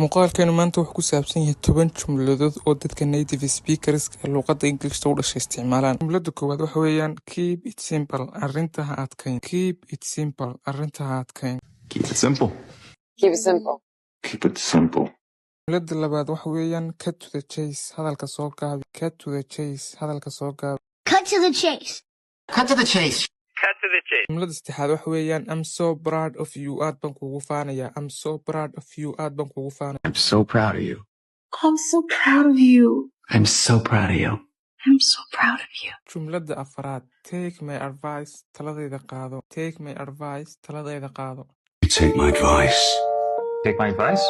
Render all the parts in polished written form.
Muuqaalkeenu maanta wuxuu ku saabsan yahay 10 jumladood oo dadka native speakers ee luqadda Englishta u dhashay isticmaalaan. Jumladda koowaad waxa weeyaan "Keep it simple", arrinta ha adkayn. Keep it simple, arrinta ha adkayn. Keep it simple. Keep it simple. Keep it simple. Jumladda labaad waxa weeyaan "Cut to the chase", hadalka soo gaabi. Cut to the chase, hadalka soo gaabi. Cut to the chase. Cut to the chase. Jumladda saddexaad waxa weeyaan "I'm so proud of you", aad baan kugu faanayaa. I'm so proud of you, aad baan kugu faanaya. I'm so proud of you. I'm so proud of you. I'm so proud of you. I'm so proud of you. Jumladda afraad, "Take my advice", taladayda qaado. Take my advice, taladayda qaado. Take my advice. Take my advice.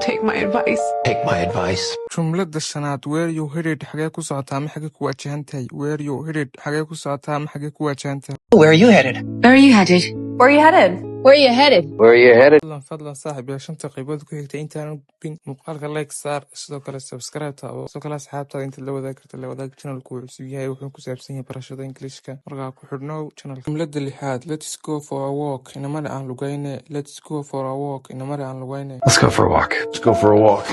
Take my advice. Take my advice. Jumladda shanaad, "Where you headed?" Xagee ku socotaa ama xagee ku wajahan tahay? Where you headed? Xagee ku socotaa ama xagee ku wajahan tahay? Where are you headed? Where are you headed? Where are you headed? Where are you headed? Where are you headed? Fadlan, fadlan saaxiib yaa, shanta qaybood ku xigta intaanan gudbin, muuqaalka like saar, sidoo kale subscribe taabo, sidoo kale asxaabtaada inta la wadaagi karta la wadaag. Channelku wuu cusub yahay, wuxuu ku saabsan yahay barashada Englishka, markaa ku xidhnow channelka. Jumladda lixaad, "Let's go for a walk", inamada aan lugayne. Let's go for a walk, inamada aan lugayne. Let's go for a walk. Let's go for a walk.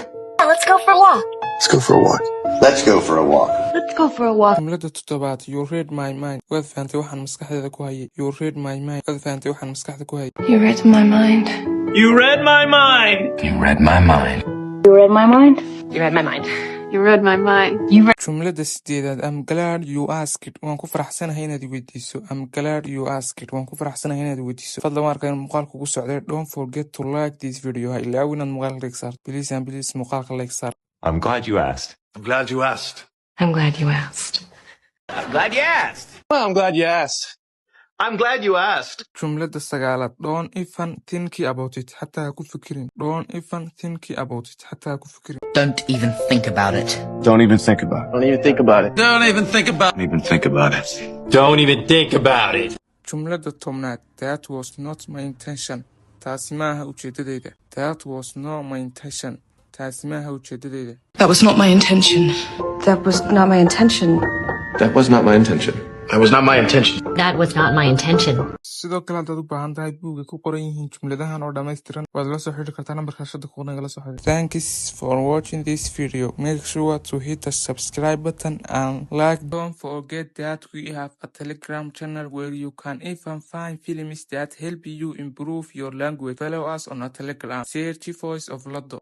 Let's go for a walk. Let's go for a walk. Let's go for a walk. Let's go for a walk. Jumladda toddobaad, "You read my mind", waad fahantay waxaan maskaxdeeda ku hayay. You read my mind, waad fahantay waxaan maskaxda ku hayay. You read my mind. You read my mind. You read my mind. You read my mind? You read my mind. You read my mind. You read Jumladda sideedaad, "I'm glad you asked", waan ku faraxsanahay inaad i weydiiso. I'm glad you asked, waan ku faraxsanahay inaad i weydiiso. Fadlan, waan arkaa in muuqaalka kugu socday. Don't forget to like this video. Ha ilaawin inaad muuqaalka like saarto. Please and please, muuqaalka like saar. I'm glad you asked. I'm glad you asked. I'm glad you asked. I'm glad you asked. Well, I'm glad you asked. I'm glad you asked. Jumladda sagaalaad, "Don't even think about it", xataa ha ku fikirin. Don't even think about it, xataa ha ku fikirin. Don't even think about it. Don't even think about it. Don't even think about it. Don't even think about Don't even think about it. Don't even think about it. Jumladda 10aad, "That was not my intention", taasi maaha ujeedadayda. That was not my intention, taasi maaha ujeedadayda. That was not my intention. That was not my intention. That was not my intention. That was not my intention. That was not my intention. Sidoo kale, haddaad u baahan tahay buugga ku qoran yihiin jumladahan oo dhammaystiran, waad la soo xidhi kartaa nambarka shada ku nagala soo xidhi. Thanks for watching this video. Make sure to hit the subscribe button and like. Don't forget that we have a Telegram channel where you can even find films that help you improve your language. Follow us on our Telegram, search Voice of Lado.